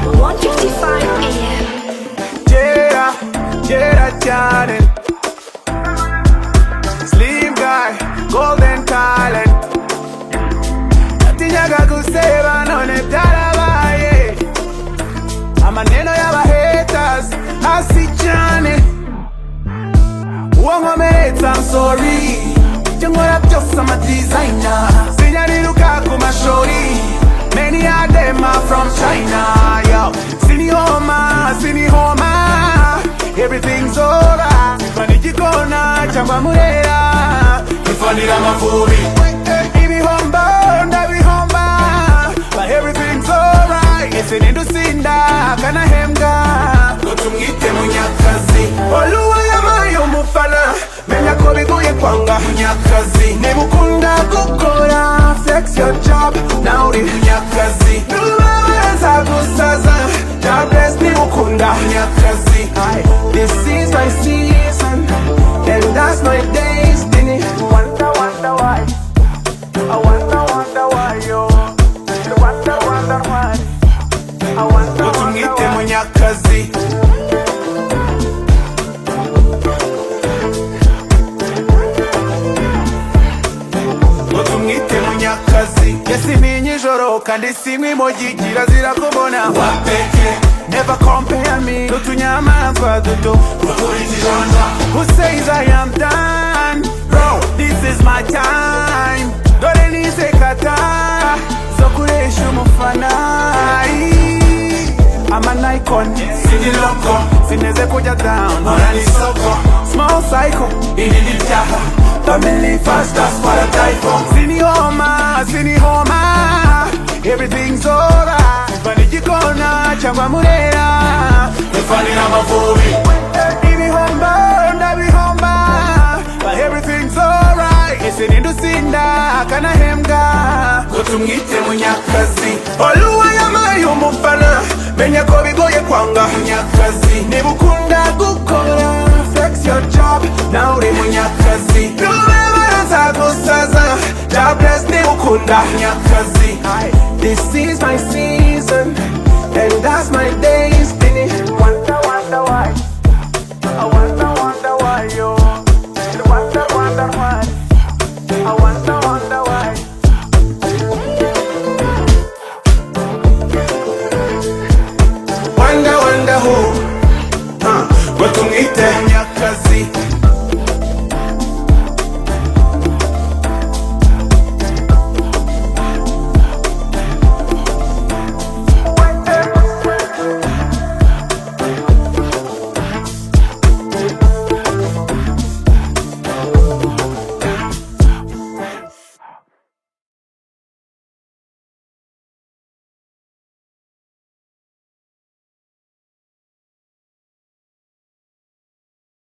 1:55 a.m. Kera, kera cyane. Slim guy, golden talent. Natinyaga guseba none byarabaye. Amaneno y'aba haters hasi cyane. Uwo nkomeretsa, I'm sorry. Ibyo nkora byose ama designer. Sinyariruka ku mashori. Many of them are from China, yo. Sinihoma, sinihoma. Everything's alright. Mba igikona cyangwa murera. Ifanira Amavubi. Ibihombo ndabihomba. But everything's alright. Ese ninde usinda akanahembwa? Ngo tumwite Munyakazi. Oluwa yabaye umufana. Menya ko bigoye kwanga Munyakazi. Niba ukunda gukora, flex your job. Nawe uri Munyakazi. Nubabaza gusaza. God bless niba ukunda Munyakazi. This is my season, and that's my destiny. Wonder, wonder why. I wonder, wonder why, yo. Wonder, wonder why. I wonder, ngo tumwite Munyakazi. Ngo tumwite Munyakazi. Yasimiye ijoro kandi sinywa imogi, kirazira kubona wapeke. Never compare me n'utunyamaswa duto. Who says I am done? Bro, this is my time. Dore nisekata zo kuresha umufana. I'm an icon, sindi loco, sineze kujya down, mpora n'isoko, small cycle, inini ibyaha, family first, that's what I die for. Sinihoma, sinihoma, everything's alright. Mva igikona cyangwa murera, ifanira Amavubi. Ibihombo ndabihomba, but everything's alright. Ese ninde usinda akanahembwa? Ngo tumwite Munyakazi. Oluwa yabaye umufana. Menya ko bigoye kwanga Munyakazi. Niba ukunda gukora, flex your job. Nawe uri Munyakazi. Nubabaza gusaza. God bless niba ukunda Munyakazi. This is my season, and that's my day.